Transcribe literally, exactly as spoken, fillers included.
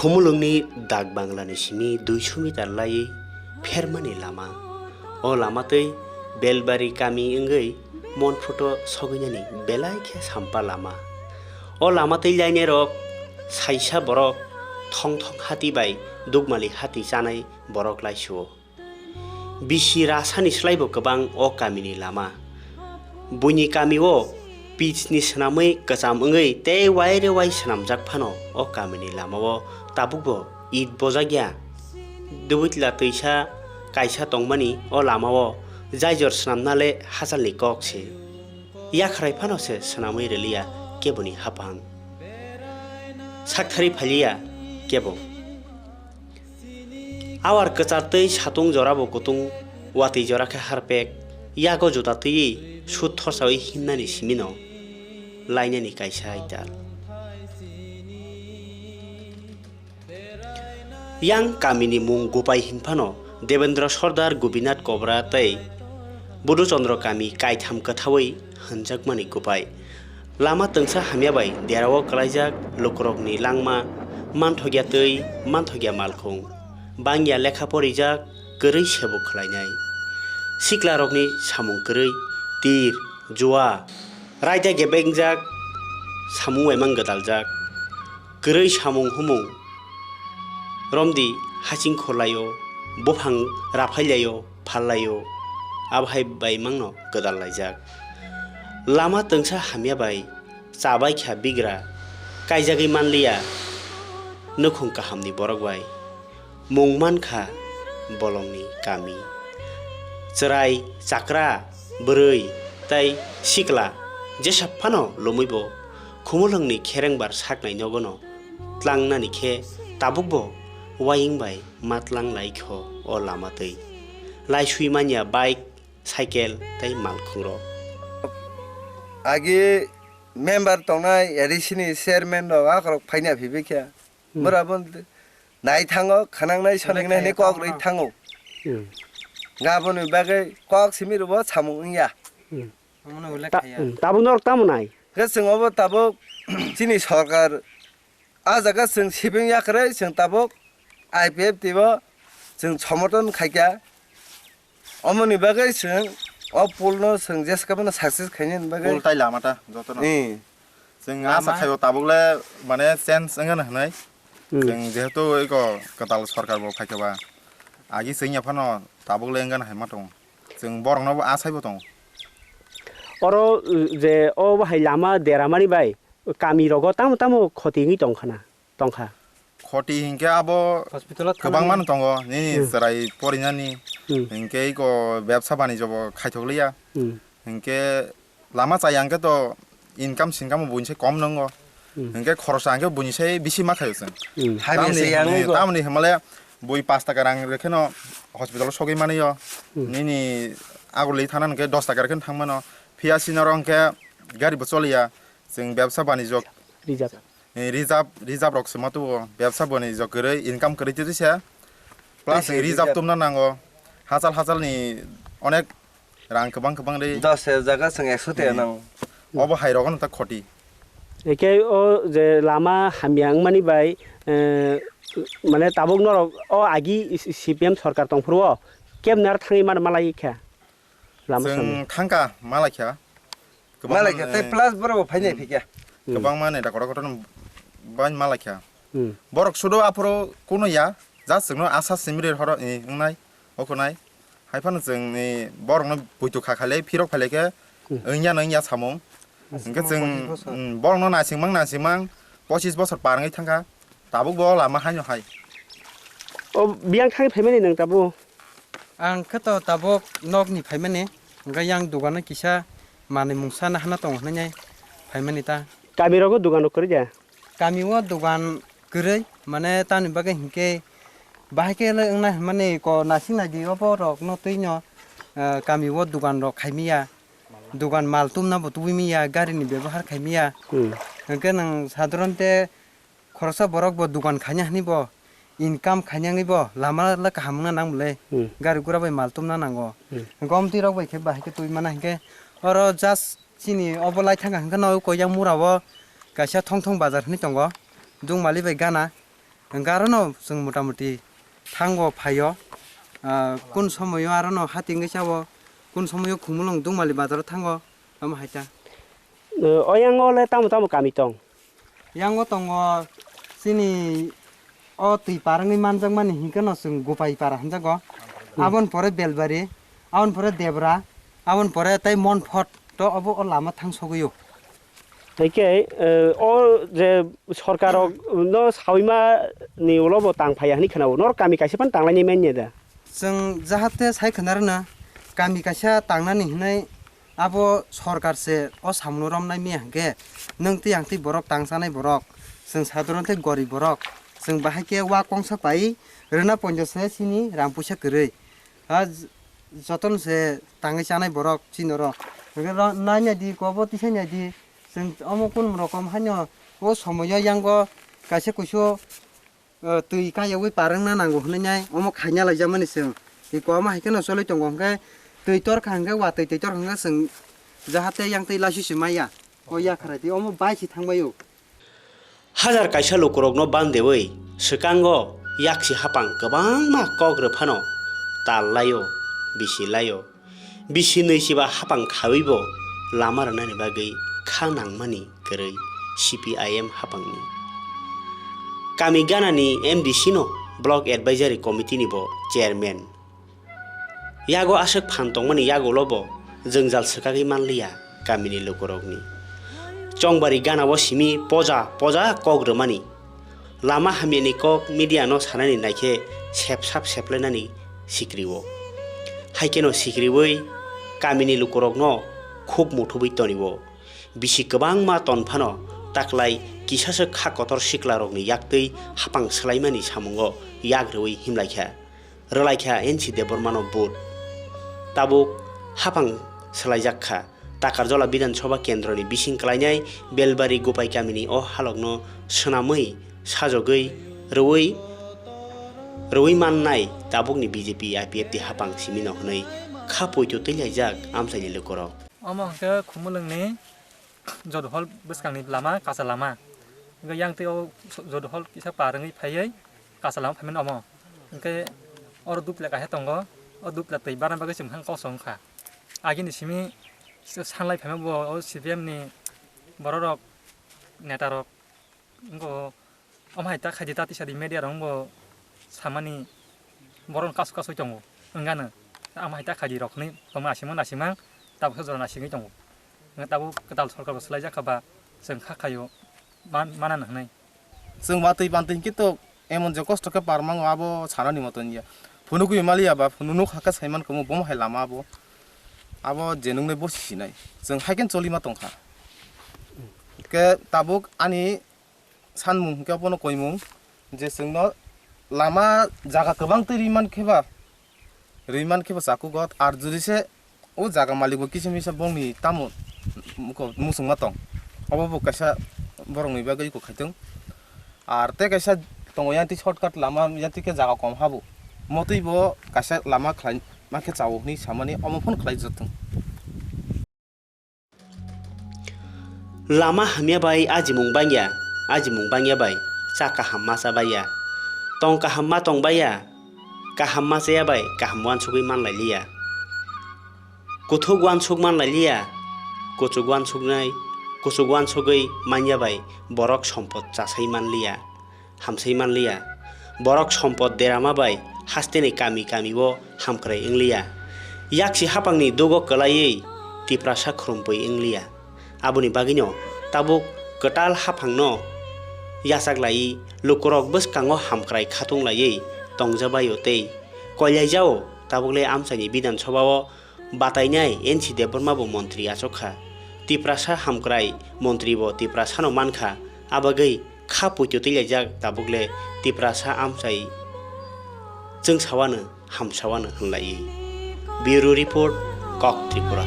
Khumulwngni dak banglani simi duiso meter laiwi phermani lama. O lama twi Belbari kami wngwi Monphuto sogwinani belai khe sampa lama. O lama twi lainairok saisa borok thong thong hati bai dugmali hati chanai borok laisuo. Bisi rasani slaibo kwbang o kamini lama. Buini kamio pitch ni swnamwi kwcham wngwi tei waire wai swnamjak phano o kamini lamao tabukbo it bojakya. Dubitla twisa kaisa tongmani o lamao jaijor swnamnale hachalni kok se. Yakhrai phano se swnamwi rwliya keboni haphang. Sakthari phailiya kebo. Awar kwchar twi satung jorabo kutung, watwi jora khe harpek, yago juda twiwi sut thorsawi himnani simino lainani kaisa aital. Yang kamini mung Gupai hinphano Debendra Sordar, Gobinath Kobra tei Budu Chandra kami kaitham kwthawi hwnjakmani Gupai. Lama twngsa hamya bai derao kwlaijak lukurokni langma, manthokya twi, manthokya malkhung, bangya lekha porijak, kwrwi sebo khwlainai. Siklarokni samung kwrwi, tir, jua, raida gebengjak, samung bai mang gwdaljak. Kwrwi samung humung romdi hasing khorlaio, buphang raphailaio, phallaio, abo hai bai mangno gwdal laijak. Lama twngsa hamya bai chabai kha bigra, kaijagwi manliya nukhung kahamni borok bai. Mung mankha bolongni kami. Chwrai, chakra, bwrwi tei sikla jesa phano lumwibo Khumulwngni kherengbar saknai nogono tlangnani khe tabukbo uaying bai ma tlang lai kho o lama twi. Laisui manya bike, cycle tei malkhungrok. Agi member tongnai A D C ni chairman rok akhorok phaina phibikha. Hmm. Bwrabo nai thango, khanangnai, sonengnai hwnwi kok rwi thango. Hmm. Gaboni bagwi kok simi rwbo samung wngya. Hmm. Omono ulle Ta-, khaya. Hmm, tabuk norok tamo nai? Khe chwng obo tabuk chini sorkar, a jaga chwng sibing yakarwi chwng tabuk I P F T bo chwng somorthon khaikha. Omoni bagwi chwng o pool no chwng jesa khe bono success khainani bagwi. Pool tai lama ta jotono. Ee. Chwng asa khaio tabuk le mane change wngya na hinwi. Hmm. Chwng jehetu eko kwtal sorkar bo phaikha ba, agi chwngya phano tabuk le wngya na hinma tongo. Chwng borok no bo asai bo tongo. Oro, uh, je o bahai lama deramani bai kami rogo tamo tamo khoti wngwi tongkhana? Tongkha. Khoti hinkhe abo hospital o kwbangma thanani no tongo, nini hmm chwrai porinani, hmm hinkhe eko bebsa banijyo bo khaithok liya. Hmm. Hinkhe lama chaya hinkhe to income sincome buini sai kom nwngo. Hmm. Hinkhe khorosa hinkhe buini sai bisi ma khaio chwng. Hmm. Hamya tamni se yang hwnwi go. Tamni hwnmale bui pash taka rang rwkheno hospital o sogwi manio. Hmm. Nini agulwi thana hinkhe dos taka rwkheno thangmano. Phiya sinaro hinkhe gari bo choliya. Chwng bebsa banijyo. Rijak. Eh, reserve, reserve rok se ma tubo, bebsa boni jok kwrwi, income kwrwi twi se. Plus reserve tumna nango, hachal hachal ni onek rang kwbang kwbang ri. Dos hajar jaga chwng ekso te nango. Obo hai rogo no ta khoti. Eke o je lama hamya wngmani bai, eh, mane tabuk norok o agi C P M sorkar tongphuru o kebnar thangwi mar malai kha. Lama chwng samung thangkha malaikha. Kwbangma malaikha, tei ne plus borok bo phainai phikha. Hmm. Kwbangma neta kotor kotor no bai malaikha. Hmm. Borok sudo aphuru kuno ya, just chwngno asa simri horo, eh, wngnai, okhonai. Haiphano chwngni borokno buitu kha khailai, phirok phailai khe, hmm, wngya no wngya samung. Hinkhe chwng, hmm, borokno naisingmang naisingmang pochis bosor par wngwi thangkha. Tabuk bo lama haino hai. O biyang thangwi phaimani nwng tabuk? Ang khe to tabuk nokni phaimani, hwnkhe yang dogano kisa manwi mungsa nahana tongo hwnwi phaimani ta. Kami rogo dogan rok kwrwi da? Kami o dogan kwrwi, mane tamni bagwi hinkhe bahai khe le wngna hwnmani ko nasing naidi obo rok no twi no, ah, kami o dogan rok khai manya, dogan mal tumna bo tubui manya, gari ni bebohar khai manya. Hmm. Hinkhe nwng sadharon te khoroksa borok bo dogan khaina hinwi bo income khaina wngwi bo lama le kaham wngna nang bwle. Hmm. Gari gura bai mal tumna nango. Hmm. Gomti rok bai khe bahai khe twi mana hinkhe oro just chini obo lai thangkha hinkhe no koi yang mura o kaisa thong thong bazar hinwi tongo. Dungmali bai gana. Hwnkhe arono chwng motamuti thango phaio. Ah, kun somoyo arono hati wngwi chao, kun somoyo Khumulwng Dungmali bazaro thango, omo hai ta. Eh, o yango le tamo tamo kami tong? Yango tongo chini o twi par wngwi manjakmani hinkhe no chwng Gupai para hinjago. Hmm. Aboni pore Belbari, aboni pore Debra, aboni pore tei Monphot to obo o lama thang sogwi o. Haikhe, eh, o je sorkar rok no sawima ni ulo bo tang phaiya hinwi khwnao. Norok kami kaisa phano tanglainai manya da? Chwng jahate sai khwnarwna kami kaisa tangnani hinwi abo sorkar se o samungno romnai manya hinkhe nwng twi ang twi borok tang chanai borok, chwng sadharon tei gorib borok, chwng bahai khe wa kongsa pai rwna ponjo se chini rang puisa kwrwi. A j-, jotono se tangwi chanai borok chini oro. Hwnkhe ro-, nai nai di, kobo tisai nai di. Chwng omo kun rokom haino o somoyo yango kaisa kuisu, eh, twi kayogwi par wngna nango hwnwi nai omo khaina laijakmani chwng. Iko omo hai kheno choli tongo hwnkhe twi torkha hwnkhe watwi twi torkha hwnkhe chwng jahate yang twi laisisi maya. O yakhrai twi omo bai si thangbaio. Hajar kaisa lukurokno bandewi swkango yaksi hapang kwbangma kok rw phano tal laio, bisi laio. Bisi nwi chiba hapang khawibo lama rwnani bagwi kha nangmani kwrwi C P I M hapangni. Kami ganani M D C no Block Advisory Committee ni bo chairman. Yago aswk phan tongmani yagulo bo jwngjal swkagwi manliya kamini lukurokni. Chongbari gana o simi poja poja kok rwmani. Lama hamyani kok media no sanani naikhe sepsap seplainani sikrio. Haikheno sikriwi kamini lukurokno khuk muthubwi tonio. Bisi kwbangma ton phano taklai kisasa kha kotor siklarokni yaktwi hapang swlaimani samungo yak rwui himlaikha. Rwlaikha N C Debbarmano vote. Tabuk hapang swlaijak kha. Takarjola Bidhan Sabha kendroni bising klainai Belbari Gupai kamini o halokno swnamwi sajogwi rwui, rwui mannai tabukni B J P I P F T hapang simino hwnwi kha poito twilaijak amchaini lukurok. Omo hwnkhe Khumulwngni Jodu hall bwskangni lama, kacha lama. Hwnkhe yang twi o Jodu hall kisa par wngwi phaiwi kacha lama phaimani omo. Hwnkhe oro dupla kaisa tongo, o dupla twi barna bagwi chwng hang kosong wngkha. Agini simi sanlai phaima bo o C P M ni bororok, netarok, wngkha o. Omo hai ta khaidi ta tisa di media rok bo samani borok kasu kasu tongo wngano. Omo hai ta khaidi rok hwnwi tongma nasimang nasimang tabuk jora nasigwi tongo. Wngkha tabuk kwtal sorkar bo swlaijak kha ba chwng kha khaio man-, mana hwnwi. Chwng watwi bantwi hinkhe to emon je kosto khe parmango abo sanani moto wngya. Phunugwi maliya ba phunuk hakhe saiman kamo bomo hai lama abo. Abo je nungnai bosi sinai. Chwng hai khe cholima tongkha. Khe tabuk ani sanmung hwnkhe abono koimung je chwngno lama jaga kwbang twi rwi mankhe ba, rwi mankhe ba chakugo, ar jodi se o jaga malik bo kisa misa bongni tamo muko-, muchungma tong, obo bo kaisa borokni bagwi iko khaitwng. Ar tei kaisa tongo yang twi shortcut lama, yang twi khe jaga kom habo, motwi bo kaisa lama khlai mankhe chao hwnwi samani omo phano khlai jak thung. Lama hamya bai ajimung bangya, ajimung bangya bai cha kaham ma cha baiya, tong kaham ma tong baiya, kaham ma chaya bai kaham uansugwi manlai liya. Kuthuk uansuk manlai liya, kuchuk uansuknai, kuchuk uansugwi manya bai borok sompot chasai man liya. Hamsai manliya. Borok sompot derama bai hasteni kami kami o hamkrai wngliya. Yaksi hapangni dugo kwlaiwi Tiprasa khrumpui wngliya. Aboni bagwino tabuk kwtal haphangno yachaklaiwi lukurok bwskango hamkrai khatung laiwi tongjabaio tei koilaijao tabukle amchaini Bidhan Sabha o Batainai N C Debbarma bo montri achuk kha. Tiprasa hamkrai montri bo Tiprasano man kha, abagwi kha poito twilaijak tabukle Tiprasa amchai chwngsawano hamsawano hwnlaiwi. Bureau Report, Kok Tripura.